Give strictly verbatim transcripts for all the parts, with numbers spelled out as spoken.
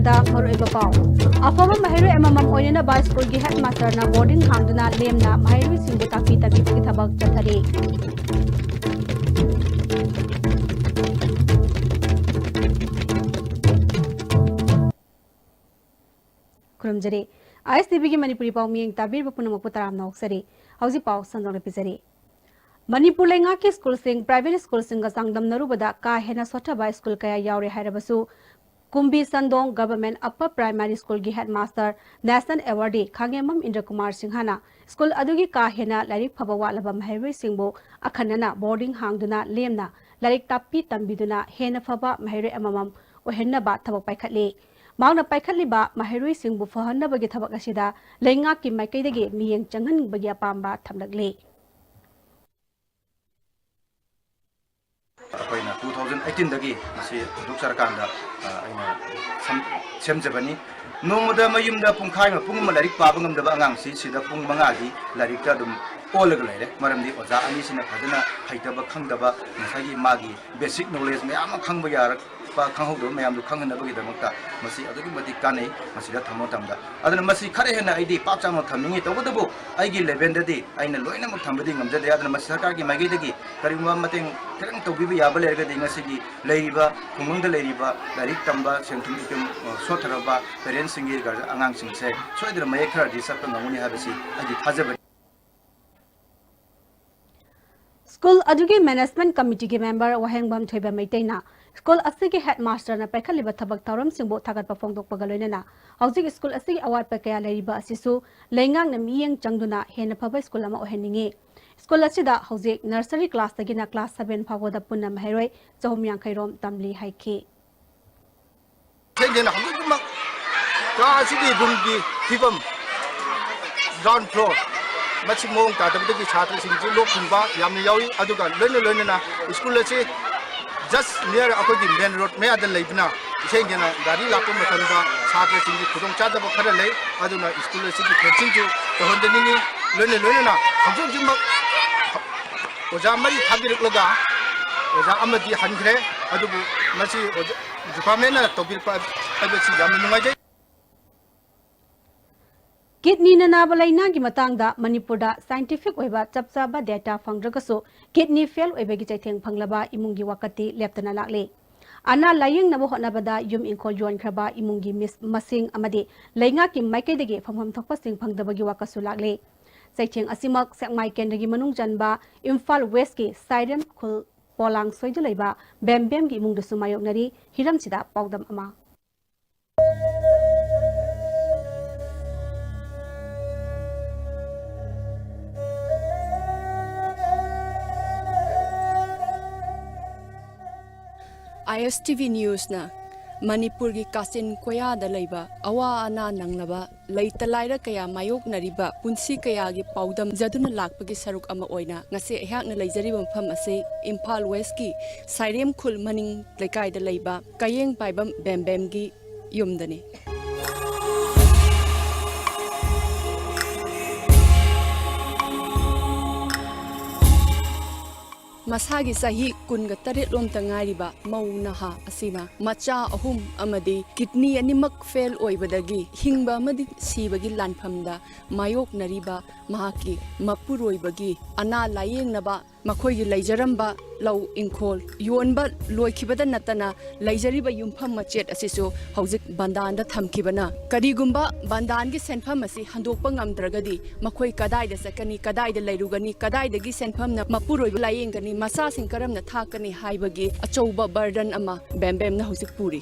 ꯗ ꯃꯔꯨꯑꯣꯏꯕ ꯄꯥꯎ꯫ ꯑꯐꯕ ꯃꯍꯩꯔꯣꯏ ꯑꯃꯃꯝ ꯑꯣꯏꯅꯅꯕ ꯁ꯭ꯀꯨꯜꯒꯤ ꯍꯦꯗꯃꯥꯁꯇꯔꯅ ꯕꯣꯔꯗꯤꯡ ꯍꯥꯡꯗꯨꯅ ꯂꯦꯝꯅ ꯃꯍꯩꯔꯣꯏꯁꯤꯡꯕꯨ ꯇꯥꯛꯄꯤ ꯇꯝꯕꯤꯕꯒꯤ ꯊꯕꯛ ꯆꯠꯊꯔꯤ꯫ ꯈꯨꯔꯨꯝꯖꯔꯤ꯫ ꯑꯥꯏ ꯑꯦꯁ ꯇꯤ ꯚꯤꯒꯤ ꯃꯅꯤꯄꯨꯔꯤ ꯄꯥꯎ ꯃꯤꯠꯌꯦꯡ ꯇꯥꯕꯤꯔꯤꯕ ꯄꯨꯝꯅꯃꯛꯄꯨ ꯇꯔꯥꯝꯅ ꯑꯣꯛꯆꯔꯤ꯫ ꯍꯧꯖꯤꯛ ꯄꯥꯎ ꯁꯟꯗꯣꯛꯅ ꯄꯤꯖꯔꯤ꯫ ꯃꯅꯤꯄꯨꯔ ꯂꯩꯉꯥꯛꯀꯤ ꯁ꯭ꯀꯨꯜꯁꯤꯡ, ꯄ꯭ꯔꯥꯏꯚꯦꯠ ꯁ꯭ꯀꯨꯜꯁꯤꯡꯒ ꯆꯥꯡꯗꯝꯅꯔꯨꯕꯗ ꯀꯥ ꯍꯦꯟꯅ ꯁꯣꯠꯊꯕ ꯁ꯭ꯀꯨꯜ ꯀꯌꯥ ꯌꯥꯎꯔꯦ ꯍꯥꯏꯔꯕꯁꯨ, ꯀꯨꯝꯕꯤ ꯁꯟꯗꯣꯡ ꯒꯚꯔꯟꯃꯦꯟꯠ ꯑꯞꯄꯔ ꯄ꯭ꯔꯥꯏꯃꯥꯔꯤ ꯁ꯭ꯀꯨꯜꯒꯤ ꯍꯦꯗꯃꯥꯁꯇꯔ, ꯅꯦꯁꯅꯦꯜ ꯑꯦꯋꯥꯔꯗꯤ ꯈꯥꯉꯦꯝꯕꯝ ꯏꯟꯗ꯭ꯔ ꯀꯨꯃꯥꯔ ꯁꯤꯡꯍꯅ ꯁ꯭ꯀꯨꯜ ꯑꯗꯨꯒꯤ ꯀꯥ ꯍꯦꯟꯅ ꯂꯥꯏꯔꯤꯛ ꯐꯕ ꯋꯥꯠꯂꯕ ꯃꯍꯩꯔꯣꯏꯁꯤꯡꯕꯨ ꯑꯈꯟꯅꯅ ꯕꯣꯔꯗꯤꯡ ꯍꯥꯡꯗꯨꯅ ꯂꯦꯝꯅ ꯂꯥꯏꯔꯤꯛ ꯇꯥꯛꯄꯤ ꯇꯝꯕꯤꯗꯨꯅ ꯍꯦꯟꯅ ꯐꯕ ꯃꯍꯩꯔꯣꯏ ꯑꯃꯃꯝ ꯑꯣꯏꯍꯟꯅꯕ ꯊꯕꯛ ꯄꯥꯏꯈꯠꯂꯤ꯫ ꯃꯍꯥꯛꯅ ꯄꯥꯏꯈꯠꯂꯤꯕ ꯃꯍꯩꯔꯣꯏꯁꯤꯡꯕꯨ ꯐꯍꯟꯅꯕꯒꯤ ꯊꯕꯛ ꯑꯁꯤꯗ ꯂꯩꯉꯥꯛꯀꯤ ꯃꯥꯏꯀꯩꯗꯒꯤ ꯃꯤꯠꯌꯦꯡ ꯆꯪꯍꯟꯅꯤꯡꯕꯒꯤ ꯑꯄꯥꯝꯕ ꯊꯝꯂꯛꯂꯤ꯫ ꯑꯩꯈꯣꯏꯅ two thousand eighteen ꯗꯒꯤ ꯃꯁꯤ ꯍꯧꯗꯣꯛꯆꯔꯀꯥꯟꯗ, ꯑ, ꯑꯩꯅ ꯁꯦꯝ-, ꯁꯦꯝꯖꯕꯅꯤ꯫ ꯅꯣꯡꯃꯗ ꯃꯌꯨꯝꯗ ꯄꯨꯡꯈꯥꯏ ꯑꯃ, ꯄꯨꯡ ꯑꯃ ꯂꯥꯏꯔꯤꯛ ꯄꯥꯕ ꯉꯝꯗꯕ ꯑꯉꯥꯡꯁꯤ ꯁꯤꯗ ꯄꯨꯡ ꯃꯉꯥꯗꯤ ꯂꯥꯏꯔꯤꯛꯇ ꯑꯗꯨꯝ ꯑꯣꯜꯂꯒ ꯂꯩꯔꯦ꯫ ꯃꯔꯝꯗꯤ ꯑꯣꯖꯥ ꯑꯅꯤꯁꯤꯅ ꯐꯖꯅ ꯍꯩꯇꯕ, ꯈꯪꯗꯕ, ꯉꯁꯥꯏꯒꯤ ꯃꯥꯒꯤ basic knowledge ꯃꯌꯥꯝ ꯑꯃ ꯈꯪꯕ ꯌꯥꯔꯛ-, ꯄ-, ꯈꯪꯍꯧꯗꯕ ꯃꯌꯥꯝꯗꯨ ꯈꯪꯍꯟꯅꯕꯒꯤꯗꯃꯛꯇ ꯃꯁꯤ ꯑꯗꯨꯛꯀꯤ ꯃꯇꯤꯛ ꯀꯥꯟꯅꯩ꯫ ꯃꯁꯤꯗ ꯊꯝꯕ ꯃꯇꯝꯗ, ꯑꯗꯨꯅ ꯃꯁꯤ ꯈꯔ ꯍꯦꯟꯅ ꯑꯩꯗꯤ ꯄꯥꯛ ꯆꯥꯎꯅ ꯊꯝꯅꯤꯡꯉꯤ꯫ ꯇꯧꯕꯇꯕꯨ ꯑꯩꯒꯤ level ꯗꯗꯤ ꯑꯩꯅ ꯂꯣꯏꯅꯃꯛ ꯊꯝꯕꯗꯤ ꯉꯝꯖꯗꯦ꯫ ꯑꯗꯨꯅ ꯃꯁꯤ ꯁꯔꯀꯥꯔꯒꯤ ꯃꯥꯏꯀꯩꯗꯒꯤ ꯀꯔꯤꯒꯨꯝꯕ ꯃꯇꯦꯡ ꯈꯤꯇꯪ ꯇꯧꯕꯤꯕ ꯌꯥꯕ ꯂꯩꯔꯒꯗꯤ ꯉꯁꯤꯒꯤ ꯂꯩꯔꯤꯕ ꯈꯨꯡꯒꯪꯗ ꯂꯩꯔꯤꯕ ꯂꯥꯏꯔꯤꯛ ꯇꯝꯕ ꯁꯦꯟ ꯊꯨꯝ ꯏꯀꯨꯝ, ꯑ, ꯁꯣꯠꯊꯔꯕ parents ꯁꯤꯡꯒꯤ ꯒꯥꯔꯖꯤꯌꯥꯟ ꯑꯉꯥꯡꯁꯤꯡꯁꯦ ꯁꯣꯏꯗꯅ ꯃꯌꯦꯛ ꯈꯔꯗꯤ ꯆꯠꯄ ꯉꯝꯒꯅꯤ ꯍꯥꯏꯕꯁꯤ ꯑꯩꯒꯤ ꯊꯥꯖꯕꯅꯤ꯫ ꯁ꯭ꯀꯨꯜ ꯑꯗꯨꯒꯤ management committee ꯒꯤ member ꯋꯥꯍꯦꯡꯕꯝ ꯊꯣꯏꯕ ꯃꯩꯇꯩꯅ ꯁ꯭ꯀꯨꯜ ꯑꯁꯤꯒꯤ headmaster ꯅ ꯄꯥꯏꯈꯠꯂꯤꯕ ꯊꯕꯛ ꯊꯧꯔꯝꯁꯤꯡꯕꯨ ꯊꯥꯒꯠꯄ ꯐꯣꯡꯗꯣꯛꯄꯒ ꯂꯣꯏꯅꯅ ꯍꯧꯖꯤꯛ ꯁ꯭ꯀꯨꯜ ꯑꯁꯤꯒꯤ ꯑꯋꯥꯠꯄ ꯀꯌꯥ ꯂꯩꯔꯤꯕ ꯑꯁꯤꯁꯨ ꯂꯩꯉꯥꯛꯅ ꯃꯤꯠꯌꯦꯡ ꯆꯪꯗꯨꯅ ꯍꯦꯟꯅ ꯐꯕ ꯁ꯭ꯀꯨꯜ ꯑꯃ ꯑꯣꯏꯍꯟꯅꯤꯡꯏ꯫ ꯁ꯭ꯀꯨꯜ ꯑꯁꯤꯗ ꯍꯧꯖꯤꯛ nursery class ꯇꯒꯤꯅ class seven ꯐꯥꯎꯕꯗ ꯄꯨꯟꯅ ꯃꯍꯩꯔꯣꯏ ꯆꯍꯨꯝ ꯌꯥꯡꯈꯩ ꯔꯣꯝ ꯇꯝꯂꯤ ꯍꯥꯏꯈꯤ꯫ ꯊꯦꯡꯗꯦꯅ ꯍꯧꯖꯤꯛꯃꯛ ꯀꯥ ꯑꯁꯤꯒꯤ room ꯒꯤ ꯐꯤꯕꯝ, ground floor, ꯃꯁꯤ ꯃꯑꯣꯡ ꯇꯥꯗꯕꯗꯒꯤ ꯁꯥꯇ꯭ꯔꯁꯤꯡꯁꯤ ꯂꯣꯛ ꯊꯨꯡꯕ ꯌꯥꯝꯅ ꯌꯥꯎꯏ꯫ ꯑꯗꯨꯒ ꯂꯣꯏꯅ ꯂꯣꯏꯅꯅ ꯁ꯭ꯀꯨꯜ ꯑꯁꯤ just near ꯑꯩꯈꯣꯏꯒꯤ main road ꯃꯌꯥꯗ ꯂꯩꯕꯅ, ꯊꯦꯡꯗꯦꯅ ꯒꯥꯔꯤ ꯂꯥꯛꯄ ꯃꯇꯝꯗ ꯁꯥꯇ꯭ꯔꯁꯤꯡꯒꯤ ꯈꯨꯗꯣꯡꯆꯥꯗꯕ ꯈꯔ ꯂꯩ꯫ ꯑꯗꯨꯅ ꯁ꯭ꯀꯨꯜ ꯑꯁꯤꯒꯤ fencing ꯁꯨ ꯇꯧꯍꯟꯖꯅꯤꯡꯏ꯫ ꯂꯣꯏꯅ ꯂꯣꯏꯅꯅ ꯍꯧꯖꯤꯛ ꯍꯧꯖꯤꯛꯃꯛ ꯑꯣꯖꯥ ꯃꯔꯤ ꯊꯥꯕꯤꯔꯛꯂꯒ ꯑꯣꯖꯥ ꯑꯃꯗꯤ ꯍꯟꯈ꯭ꯔꯦ꯫ ꯑꯗꯨꯕꯨ ꯃꯁꯤ ꯑꯣꯖꯥ ꯗꯤꯄꯥꯔꯠꯃꯦꯟꯅ ꯇꯧꯕꯤꯔꯛꯄ ꯍꯥꯏꯕꯁꯤ ꯌꯥꯝꯅ ꯅꯨꯡꯉꯥꯏꯖꯩ꯫ ꯀꯤꯗꯅꯤꯅ ꯅꯥꯕ ꯂꯥꯏꯅꯥꯒꯤ ꯃꯇꯥꯡꯗ ꯃꯅꯤꯄꯨꯔꯗ ꯁꯥꯏꯟꯇꯤꯐꯤꯛ ꯑꯣꯏꯕ ꯆꯞ ꯆꯥꯕ ꯗꯦꯇꯥ ꯐꯪꯗ꯭ꯔꯒꯁꯨ, ꯀꯤꯗꯅꯤ ꯐꯦꯜ ꯑꯣꯏꯕꯒꯤ ꯆꯩꯊꯦꯡ ꯐꯪꯂꯕ ꯏꯃꯨꯡꯒꯤ ꯋꯥꯀꯠꯇꯤ ꯂꯦꯞꯇꯅ ꯂꯥꯛꯂꯤ꯫ ꯑꯅꯥ ꯂꯥꯌꯦꯡꯅꯕ ꯍꯣꯠꯅꯕꯗ ꯌꯨꯝ ꯏꯪꯈꯣꯜ ꯌꯣꯟꯈ꯭ꯔꯕ ꯏꯃꯨꯡꯒꯤ ꯃꯤꯁ-, ꯃꯁꯤꯡ ꯑꯃꯗꯤ ꯂꯩꯉꯥꯛꯀꯤ ꯃꯥꯏꯀꯩꯗꯒꯤ ꯐꯪꯐꯝ ꯊꯣꯛꯄꯁꯤꯡ ꯐꯪꯗꯕꯒꯤ ꯋꯥꯀꯠꯁꯨ ꯂꯥꯛꯂꯤ꯫ ꯆꯩꯊꯦꯡ ꯑꯁꯤꯃꯛ ꯁꯦꯛꯃꯥꯏ ꯀꯦꯟꯗ꯭ꯔꯒꯤ ꯃꯅꯨꯡ ꯆꯟꯕ ꯏꯝꯐꯥꯜ ꯋꯦꯁꯀꯤ ꯁꯥꯏꯔꯦꯝ ꯈꯨꯜ ꯄꯣꯂꯥꯡꯁꯣꯏꯗ ꯂꯩꯕ ꯕꯦꯝꯕꯦꯝꯒꯤ ꯏꯃꯨꯡꯗꯁꯨ ꯃꯥꯌꯣꯛꯅꯔꯤ꯫ ꯍꯤꯔꯝꯁꯤꯗ ꯄꯥꯎꯗꯝ ꯑꯃ꯫ ꯑꯥꯏ ꯑꯦꯁ ꯇꯤ ꯚꯤ ꯅ꯭ꯌꯨꯁꯅ ꯃꯅꯤꯄꯨꯔꯒꯤ ꯀꯥꯆꯤꯟ ꯀꯣꯌꯥꯗ ꯂꯩꯕ ꯑꯋꯥ ꯑꯅꯥ ꯅꯪꯂꯕ ꯂꯩꯇ ꯂꯥꯏꯔ ꯀꯌꯥ ꯃꯥꯌꯣꯛꯅꯔꯤꯕ ꯄꯨꯟꯁꯤ ꯀꯌꯥꯒꯤ ꯄꯥꯎꯗꯝꯖꯗꯨꯅ ꯂꯥꯛꯄꯒꯤ ꯁꯔꯨꯛ ꯑꯃ ꯑꯣꯏꯅ ꯉꯁꯤ ꯑꯩꯍꯥꯛꯅ ꯂꯩꯖꯔꯤꯕ ꯃꯐꯝ ꯑꯁꯤ ꯏꯝꯐꯥꯜ ꯋꯦꯁꯀꯤ ꯁꯥꯏꯔꯦꯝ ꯈꯨꯜ ꯃꯅꯤꯡ ꯂꯩꯀꯥꯏꯗ ꯂꯩꯕ ꯀꯌꯦꯡ ꯄꯥꯏꯕꯝ ꯕꯦꯝꯕꯦꯝꯒꯤ ꯌꯨꯝꯗꯅꯤ꯫ ꯃꯁꯥꯒꯤ ꯆꯍꯤ ꯀꯨꯟꯒ ꯇꯔꯦꯠ ꯂꯣꯝꯇ ꯉꯥꯏꯔꯤꯕ ꯃꯧ ꯅꯍꯥ ꯑꯁꯤꯅ ꯃꯆꯥ ꯑꯍꯨꯝ ꯑꯃꯗꯤ ꯀꯤꯗꯅꯤ ꯑꯅꯤꯃꯛ ꯐꯦꯜ ꯑꯣꯏꯕꯗꯒꯤ ꯍꯤꯡꯕ ꯑꯃꯗꯤ ꯁꯤꯕꯒꯤ ꯂꯥꯟꯐꯝꯗ ꯃꯥꯌꯣꯛꯅꯔꯤꯕ ꯃꯍꯥꯛꯀꯤ ꯃꯄꯨꯔꯣꯏꯕꯒꯤ ꯑꯅꯥ ꯂꯥꯌꯦꯡꯅꯕ ꯃꯈꯣꯏꯒꯤ ꯂꯩꯖꯔꯝꯕ ꯂꯧ ꯏꯪꯈꯣꯜ ꯌꯣꯟꯕ ꯂꯣꯏꯈꯤꯕꯗ ꯅꯠꯇꯅ ꯂꯩꯖꯔꯤꯕ ꯌꯨꯝꯐꯝ ꯃꯆꯦꯠ ꯑꯁꯤꯁꯨ ꯍꯧꯖꯤꯛ ꯕꯟꯗꯥꯟꯗ ꯊꯝꯈꯤꯕꯅ, ꯀꯔꯤꯒꯨꯝꯕ ꯕꯟꯗꯥꯟꯒꯤ ꯁꯦꯟꯐꯝ ꯑꯁꯤ ꯍꯟꯗꯣꯛꯄ ꯉꯝꯗ꯭ꯔꯒꯗꯤ ꯃꯈꯣꯏ ꯀꯗꯥꯏꯗ ꯆꯠꯀꯅꯤ, ꯀꯗꯥꯏꯗ ꯂꯩꯔꯨꯒꯅꯤ, ꯀꯗꯥꯏꯗꯒꯤ ꯁꯦꯟꯐꯝꯅ ꯃꯄꯨꯔꯣꯏꯕ ꯂꯥꯌꯦꯡꯒꯅꯤ, ꯃꯆꯥꯁꯤꯡ ꯀꯔꯝꯅ ꯊꯥꯛꯀꯅꯤ ꯍꯥꯏꯕꯒꯤ ꯑꯆꯧꯕ ꯕꯔꯗꯟ ꯑꯃ ꯕꯦꯝꯕꯦꯝꯅ ꯍꯧꯖꯤꯛ ꯄꯨꯔꯤ꯫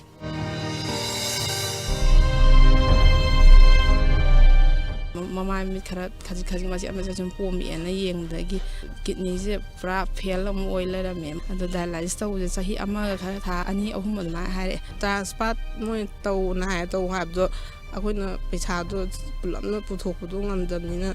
ꯃꯃꯥꯏ ꯃꯃꯤꯠ ꯈꯔ ꯈꯖꯤꯛ ꯈꯖꯤꯛ ꯃꯆꯦꯠ ꯃꯆꯦꯠ ꯁꯨꯝ ꯄꯣꯝꯃꯛꯑꯦꯅ ꯌꯦꯡꯕꯗꯒꯤ ꯀꯤꯗꯅꯤꯁꯦ ꯄꯨꯔꯥ ꯐꯦꯜ ꯑꯃ ꯑꯣꯏ ꯂꯩꯔꯝꯃꯦ꯫ ꯑꯗꯣ ꯗꯥꯏꯂꯥꯏꯁꯤꯁ ꯇꯧꯕꯁꯦ ꯆꯍꯤ ꯑꯃꯒ ꯈꯔ ꯊꯥ ꯑꯅꯤ ꯑꯍꯨꯝ ꯑꯗꯨꯃꯥꯏꯅ ꯍꯥꯏꯔꯛꯑꯦ꯫ ꯇ꯭ꯔꯥꯟꯁꯄ꯭ꯂꯥꯟ ꯃꯣꯏ ꯇꯧꯅ ꯍꯥꯏ, ꯇꯧ ꯍꯥꯏꯕꯗꯣ ꯑꯩꯈꯣꯏꯅ ꯄꯩꯁꯥꯗꯣ ꯄꯨꯂꯞꯅ ꯄꯨꯊꯣꯛꯄꯗꯣ ꯉꯝꯗꯕꯅꯤꯅ